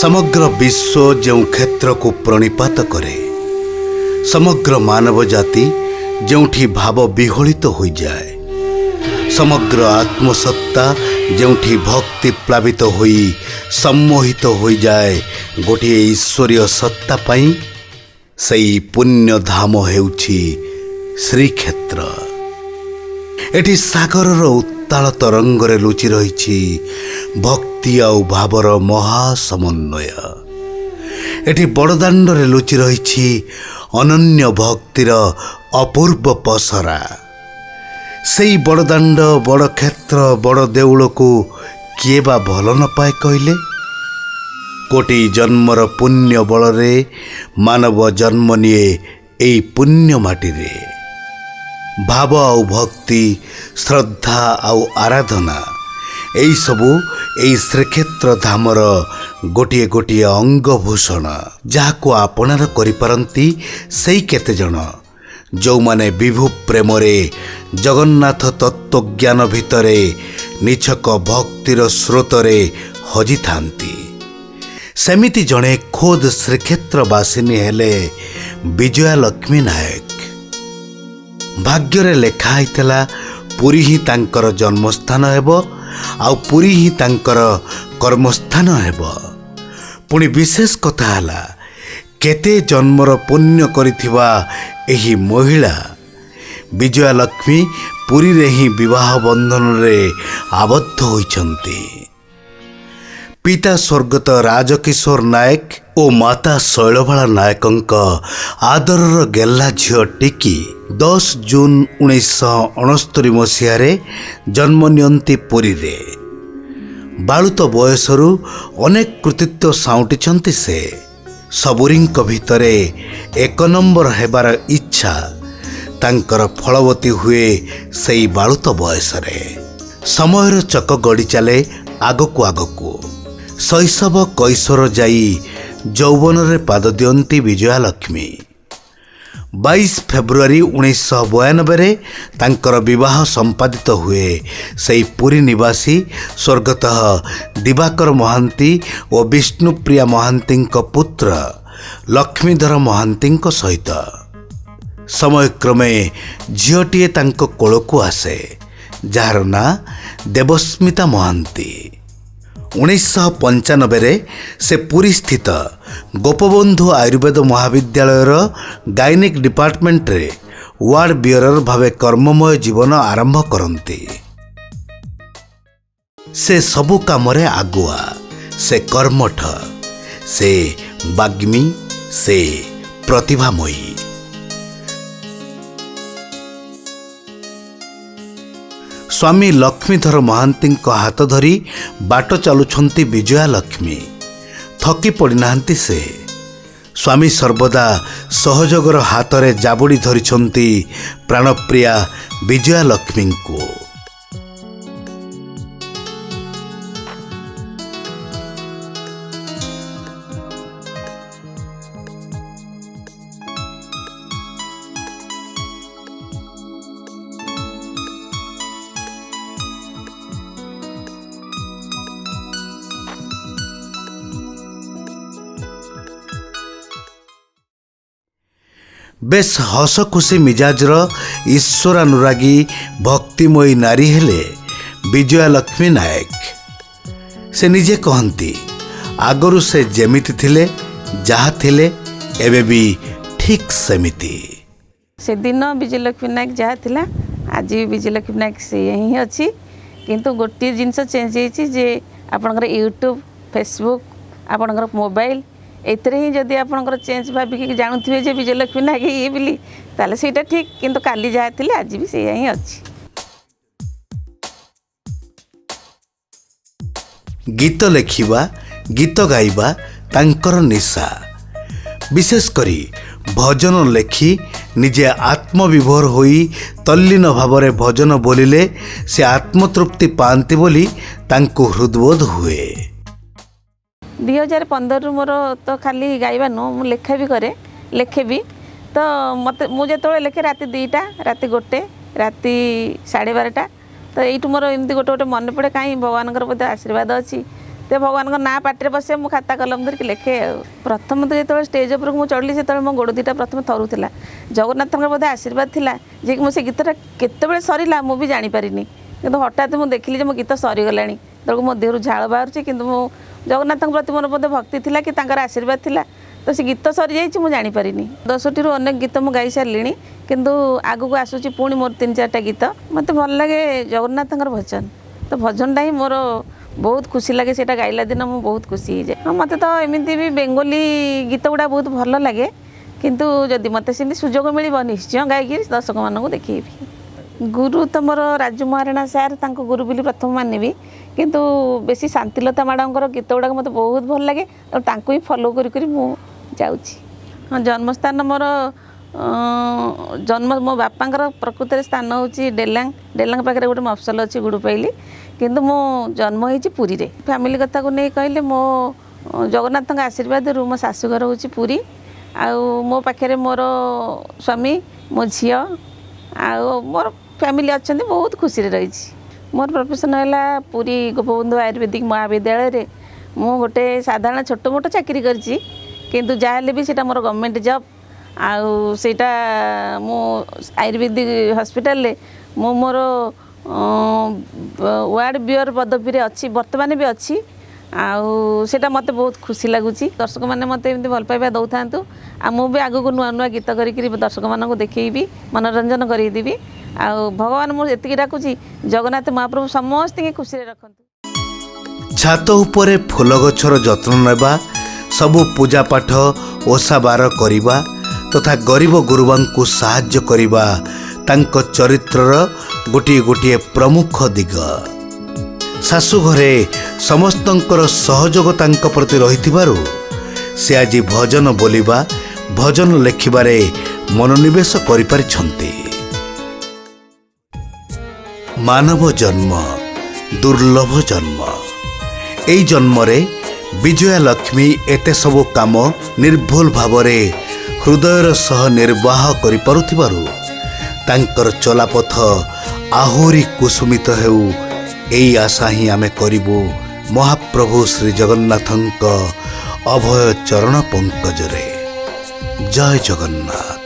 ସମଗ୍ର ବିଶ୍ୱ ଯେଉଁ କ୍ଷେତ୍ରକୁ ପ୍ରଣିପାତ କରେ, ସମଗ୍ର ମାନବ ଜାତି ଯେଉଁଠି ଭାବ ବିହଳିତ ହୋଇଯାଏ, ସମଗ୍ର ଆତ୍ମସତ୍ତା ଯେଉଁଠି ଭକ୍ତି ପ୍ଲାବିତ ହୋଇ ସମ୍ମୋହିତ ହୋଇଯାଏ ଗୋଟିଏ ଈଶ୍ୱରୀୟ ସତ୍ତା ପାଇଁ, ସେଇ ପୁଣ୍ୟଧାମ ହେଉଛି ଶ୍ରୀକ୍ଷେତ୍ର। ଏଠି ସାଗରର ଉତ୍ତାଳ ତରଙ୍ଗରେ ଲୁଚି ରହିଛି ଭକ୍ତି ଆଉ ଭାବର ମହାସମନ୍ୱୟ। ଏଠି ବଡ଼ଦାଣ୍ଡରେ ଲୁଚି ରହିଛି ଅନନ୍ୟ ଭକ୍ତିର ଅପୂର୍ବ ପସରା। ସେଇ ବଡ଼ଦାଣ୍ଡ, ବଡ଼ କ୍ଷେତ୍ର, ବଡ଼ ଦେଉଳକୁ କିଏ ବା ଭଲ ନ ପାଏ କହିଲେ? କୋଟି ଜନ୍ମର ପୁଣ୍ୟ ବଳରେ ମାନବ ଜନ୍ମ ନିଏ ଏଇ ପୁଣ୍ୟ ମାଟିରେ। ଭାବ ଆଉ ଭକ୍ତି, ଶ୍ରଦ୍ଧା ଆଉ ଆରାଧନା, ଏଇସବୁ ଏଇ ଶ୍ରୀକ୍ଷେତ୍ର ଧାମର ଗୋଟିଏ ଗୋଟିଏ ଅଙ୍ଗଭୂଷଣ, ଯାହାକୁ ଆପଣାର କରିପାରନ୍ତି ସେଇ କେତେଜଣ ଯେଉଁମାନେ ବିଭୁ ପ୍ରେମରେ ଜଗନ୍ନାଥ ତତ୍ତ୍ୱଜ୍ଞାନ ଭିତରେ ନିଛକ ଭକ୍ତିର ସ୍ରୋତରେ ହଜିଥାନ୍ତି। ସେମିତି ଜଣେ ଖୋଦ୍ ଶ୍ରୀକ୍ଷେତ୍ରବାସିନୀ ହେଲେ ବିଜୟାଲକ୍ଷ୍ମୀ ନାୟକ। ଭାଗ୍ୟରେ ଲେଖା ହେଇଥିଲା ପୁରୀ ହିଁ ତାଙ୍କର ଜନ୍ମସ୍ଥାନ ହେବ ଆଉ ପୁରୀ ହିଁ ତାଙ୍କର କର୍ମସ୍ଥାନ ହେବ। ପୁଣି ବିଶେଷ କଥା ହେଲା, କେତେ ଜନ୍ମର ପୁଣ୍ୟ କରିଥିବା ଏହି ମହିଳା ବିଜୟାଲକ୍ଷ୍ମୀ ପୁରୀରେ ହିଁ ବିବାହ ବନ୍ଧନରେ ଆବଦ୍ଧ ହୋଇଛନ୍ତି। ପିତା ସ୍ୱର୍ଗତ ରାଜକିଶୋର ନାୟକ ଓ ମାତା ଶୈଳବାଳା ନାୟକଙ୍କ ଆଦରର ଗେହ୍ଲା ଝିଅ ଟିକି 10 ଜୁନ୍ 1969 ମସିହାରେ ଜନ୍ମ ନିଅନ୍ତି ପୁରୀରେ। ବାଳୁତ ବୟସରୁ ଅନେକ କୃତିତ୍ୱ ସାଉଁଟିଛନ୍ତି ସେ। ସବୁରିଙ୍କ ଭିତରେ ଏକ ନମ୍ବର ହେବାର ଇଚ୍ଛା ତାଙ୍କର ଫଳବତୀ ହୁଏ ସେଇ ବାଳୁତ ବୟସରେ। ସମୟର ଚକ ଗଡ଼ି ଚାଲେ ଆଗକୁ ଆଗକୁ। ଶୈଶବ କୈଶୋର ଯାଇ ଯୌବନରେ ପାଦ ଦିଅନ୍ତି ବିଜୟାଲକ୍ଷ୍ମୀ। 22 ଫେବୃଆରୀ 1992ରେ ତାଙ୍କର ବିବାହ ସମ୍ପାଦିତ ହୁଏ ସେଇ ପୁରୀ ନିବାସୀ ସ୍ୱର୍ଗତଃ ଦିବାକର ମହାନ୍ତି ଓ ବିଷ୍ଣୁପ୍ରିୟା ମହାନ୍ତିଙ୍କ ପୁତ୍ର ଲକ୍ଷ୍ମୀଧର ମହାନ୍ତିଙ୍କ ସହିତ। ସମୟକ୍ରମେ ଝିଅଟିଏ ତାଙ୍କ କୋଳକୁ ଆସେ, ଯାହାର ନାଁ ଦେବସ୍ମିତା ମହାନ୍ତି। 1995ରେ ସେ ପୁରୀସ୍ଥିତ ଗୋପବନ୍ଧୁ ଆୟୁର୍ବେଦ ମହାବିଦ୍ୟାଳୟର ଗାଇନିକ୍ ଡିପାର୍ଟମେଣ୍ଟରେ ୱାର୍ଡ ବିୟରର ଭାବେ କର୍ମମୟ ଜୀବନ ଆରମ୍ଭ କରନ୍ତି। ସେ ସବୁ କାମରେ ଆଗୁଆ, ସେ କର୍ମଠ, ସେ ବାଗ୍ମୀ, ସେ ପ୍ରତିଭାମୟୀ। ସ୍ୱାମୀ ଲକ୍ଷ୍ମୀଧର ମହାନ୍ତିଙ୍କ ହାତ ଧରି ବାଟ ଚାଲୁଛନ୍ତି ବିଜୟାଲକ୍ଷ୍ମୀ। ଥକି ପଡ଼ିନାହାନ୍ତି ସେ। ସ୍ୱାମୀ ସର୍ବଦା ସହଯୋଗର ହାତରେ ଜାବୁଡ଼ି ଧରିଛନ୍ତି ପ୍ରାଣପ୍ରିୟା ବିଜୟାଲକ୍ଷ୍ମୀଙ୍କୁ। ବେଶ ହସ ଖୁସି ମିଜାଜର ଈଶ୍ୱରାନୁରାଗୀ ଭକ୍ତିମୟୀ ନାରୀ ହେଲେ ବିଜୟାଲକ୍ଷ୍ମୀ ନାୟକ। ସେ ନିଜେ କହନ୍ତି, ଆଗରୁ ସେ ଯେମିତି ଥିଲେ, ଯାହା ଥିଲେ, ଏବେ ବି ଠିକ୍ ସେମିତି। ସେଦିନ ବିଜୟଲକ୍ଷ୍ମୀ ନାୟକ ଯାହା ଥିଲା, ଆଜି ବି ବିଜୟଲକ୍ଷ୍ମୀ ନାୟକ ସେଇଆ ହିଁ ଅଛି। କିନ୍ତୁ ଗୋଟିଏ ଜିନିଷ ଚେଞ୍ଜ ହେଇଛି ଯେ ଆପଣଙ୍କର ୟୁଟ୍ୟୁବ୍, ଫେସବୁକ୍, ଆପଣଙ୍କର ମୋବାଇଲ, ଏଥିରେ ହିଁ ଯଦି ଆପଣଙ୍କର ଚେଞ୍ଜ ଭାବିକି ଜାଣୁଥିବେ ଯେ ବିଜୟଲକ୍ଷ୍ମୀ ନାୟକ ଇଏ ବୋଲି, ତାହେଲେ ସେଇଟା ଠିକ୍। କିନ୍ତୁ କାଲି ଯାହା ଥିଲେ ଆଜି ବି ସେଇଆ ହିଁ ଅଛି। ଗୀତ ଲେଖିବା, ଗୀତ ଗାଇବା ତାଙ୍କର ନିଶା। ବିଶେଷ କରି ଭଜନ ଲେଖି ନିଜେ ଆତ୍ମବିଭୋର ହୋଇ ତଲ୍ଲୀନ ଭାବରେ ଭଜନ ବୋଲିଲେ ସେ ଆତ୍ମତୃପ୍ତି ପାଆନ୍ତି ବୋଲି ତାଙ୍କୁ ହୃଦବୋଧ ହୁଏ। 2015ରୁ ମୋର ତ ଖାଲି ଗାଇବା ନୁହଁ, ମୁଁ ଲେଖା ବି କରେ, ଲେଖେ ବି। ତ ମୋତେ ମୁଁ ଯେତେବେଳେ ଲେଖେ ରାତି 2ଟା, ରାତି 1, ରାତି 12:30, ତ ଏଇଠୁ ମୋର ଏମିତି ଗୋଟେ ଗୋଟେ ମନେ ପଡ଼େ, କାହିଁ ଭଗବାନଙ୍କର ବୋଧେ ଆଶୀର୍ବାଦ ଅଛି। ତ ଭଗବାନଙ୍କ ନାଁ ପାଟିରେ ବସେ, ମୁଁ ଖାତା କଲମ ଧରିକି ଲେଖେ। ଆଉ ପ୍ରଥମତଃ ଯେତେବେଳେ ଷ୍ଟେଜ୍ ଉପରକୁ ମୁଁ ଚଢ଼ିଲି, ସେତେବେଳେ ମୋ ଗୋଡ଼ ଦୁଇଟା ପ୍ରଥମେ ଥରୁଥିଲା। ଜଗନ୍ନାଥଙ୍କର ବୋଧେ ଆଶୀର୍ବାଦ ଥିଲା ଯେ କି ମୁଁ ସେ ଗୀତଟା କେତେବେଳେ ସରିଲା ମୁଁ ବି ଜାଣିପାରିନି, କିନ୍ତୁ ହଠାତ୍ ମୁଁ ଦେଖିଲି ଯେ ମୋ ଗୀତ ସରିଗଲାଣି। ତେଣୁ ମୋ ଦେହରୁ ଝାଳ ବାହାରୁଛି, କିନ୍ତୁ ମୁଁ ଜଗନ୍ନାଥଙ୍କ ପ୍ରତି ମୋର ବୋଧେ ଭକ୍ତି ଥିଲା କି ତାଙ୍କର ଆଶୀର୍ବାଦ ଥିଲା, ତ ସେ ଗୀତ ସରିଯାଇଛି ମୁଁ ଜାଣିପାରିନି। 10ଟିରୁ ଅନେକ ଗୀତ ମୁଁ ଗାଇ ସାରିଲିଣି, କିନ୍ତୁ ଆଗକୁ ଆସୁଛି ପୁଣି ମୋର 3-4ଟା ଗୀତ। ମୋତେ ଭଲ ଲାଗେ ଜଗନ୍ନାଥଙ୍କର ଭଜନ, ତ ଭଜନଟା ହିଁ ମୋର ବହୁତ ଖୁସି ଲାଗେ। ସେଇଟା ଗାଇଲା ଦିନ ମୁଁ ବହୁତ ଖୁସି ହେଇଯାଏ। ହଁ, ମୋତେ ତ ଏମିତି ବି ବେଙ୍ଗଲୀ ଗୀତ ଗୁଡ଼ା ବହୁତ ଭଲ ଲାଗେ, କିନ୍ତୁ ଯଦି ମୋତେ ସେମିତି ସୁଯୋଗ ମିଳିବ ନିଶ୍ଚୟ ଗାଇକି ଦର୍ଶକମାନଙ୍କୁ ଦେଖେଇବି। ଗୁରୁ ତ ମୋର ରାଜୁ ମହାରଣା ସାର୍, ତାଙ୍କୁ ଗୁରୁ ବୋଲି ପ୍ରଥମ ମାନିବି, କିନ୍ତୁ ବେଶୀ ଶାନ୍ତିଲତା ମ୍ୟାଡ଼ାମଙ୍କର ଗୀତ ଗୁଡ଼ାକ ମୋତେ ବହୁତ ଭଲ ଲାଗେ, ଆଉ ତାଙ୍କୁ ହିଁ ଫଲୋ କରି କରି ମୁଁ ଯାଉଛି। ହଁ, ଜନ୍ମସ୍ଥାନ ମୋର ଜନ୍ମ ମୋ ବାପାଙ୍କର ପ୍ରକୃତରେ ସ୍ଥାନ ହେଉଛି ଡେଲାଙ୍ଗ। ଡେଲାଙ୍ଗ ପାଖରେ ଗୋଟେ ମଫସଲ ଅଛି ଗୁଡ଼ୁପାଇଲି, କିନ୍ତୁ ମୁଁ ଜନ୍ମ ହେଇଛି ପୁରୀରେ। ଫ୍ୟାମିଲି କଥାକୁ ନେଇ କହିଲେ ମୋ ଜଗନ୍ନାଥଙ୍କ ଆଶୀର୍ବାଦରୁ ମୋ ଶାଶୁଘର ହେଉଛି ପୁରୀ, ଆଉ ମୋ ପାଖରେ ମୋର ସ୍ୱାମୀ, ମୋ ଝିଅ ଆଉ ମୋର ଫ୍ୟାମିଲି ଅଛନ୍ତି, ବହୁତ ଖୁସିରେ ରହିଛି। ମୋର ପ୍ରଫେସନ୍ ହେଲା ପୁରୀ ଗୋପବନ୍ଧୁ ଆୟୁର୍ବେଦିକ ମହାବିଦ୍ୟାଳୟରେ ମୁଁ ଗୋଟେ ସାଧାରଣ ଛୋଟ ମୋଟ ଚାକିରି କରିଛି, କିନ୍ତୁ ଯାହା ହେଲେ ବି ସେଇଟା ମୋର ଗଭର୍ଣ୍ଣମେଣ୍ଟ ଜବ୍। ଆଉ ସେଇଟା ମୁଁ ଆୟୁର୍ବେଦିକ ହସ୍ପିଟାଲରେ ମୁଁ ମୋର ୱାର୍ଡ଼ ବିୟର ପଦବୀରେ ଅଛି, ବର୍ତ୍ତମାନ ବି ଅଛି। ଆଉ ସେଇଟା ମୋତେ ବହୁତ ଖୁସି ଲାଗୁଛି। ଦର୍ଶକମାନେ ମୋତେ ଏମିତି ଭଲ ପାଇବା ଦେଉଥାନ୍ତୁ, ଆଉ ମୁଁ ବି ଆଗକୁ ନୂଆ ନୂଆ ଗୀତ କରିକିରି ଦର୍ଶକମାନଙ୍କୁ ଦେଖେଇବି, ମନୋରଞ୍ଜନ କରେଇଦେବି। ଆଉ ଭଗବାନ ମୁଁ ଏତିକି ଡାକୁଛି, ଜଗନ୍ନାଥ ମହାପ୍ରଭୁ ସମସ୍ତଙ୍କୁ ଖୁସିରେ ରଖନ୍ତୁ। ଛାତ ଉପରେ ଫୁଲ ଗଛର ଯତ୍ନ ନେବା, ସବୁ ପୂଜାପାଠ ଓଷାବାର କରିବା ତଥା ଗରିବ ଗୁରୁବାଙ୍କୁ ସାହାଯ୍ୟ କରିବା ତାଙ୍କ ଚରିତ୍ରର ଗୋଟିଏ ଗୋଟିଏ ପ୍ରମୁଖ ଦିଗ। ଶାଶୁଘରେ ସମସ୍ତଙ୍କର ସହଯୋଗ ତାଙ୍କ ପ୍ରତି ରହିଥିବାରୁ ସେ ଆଜି ଭଜନ ବୋଲିବା, ଭଜନ ଲେଖିବାରେ ମନୋନିବେଶ କରିପାରିଛନ୍ତି। ମାନବ ଜନ୍ମ ଦୁର୍ଲଭ ଜନ୍ମ। ଏଇ ଜନ୍ମରେ ବିଜୟା ଲକ୍ଷ୍ମୀ ଏତେ ସବୁ କାମ ନିର୍ଭୁଲ ଭାବରେ ହୃଦୟର ସହ ନିର୍ବାହ କରିପାରୁଥିବାରୁ ତାଙ୍କର ଚଲାପଥ ଆହୁରି କୁସୁମିତ ହେଉ, ଏଇ ଆଶା ହିଁ ଆମେ କରିବୁ ମହାପ୍ରଭୁ ଶ୍ରୀ ଜଗନ୍ନାଥଙ୍କ ଅଭୟ ଚରଣ ପଙ୍କଜରେ। ଜୟ ଜଗନ୍ନାଥ।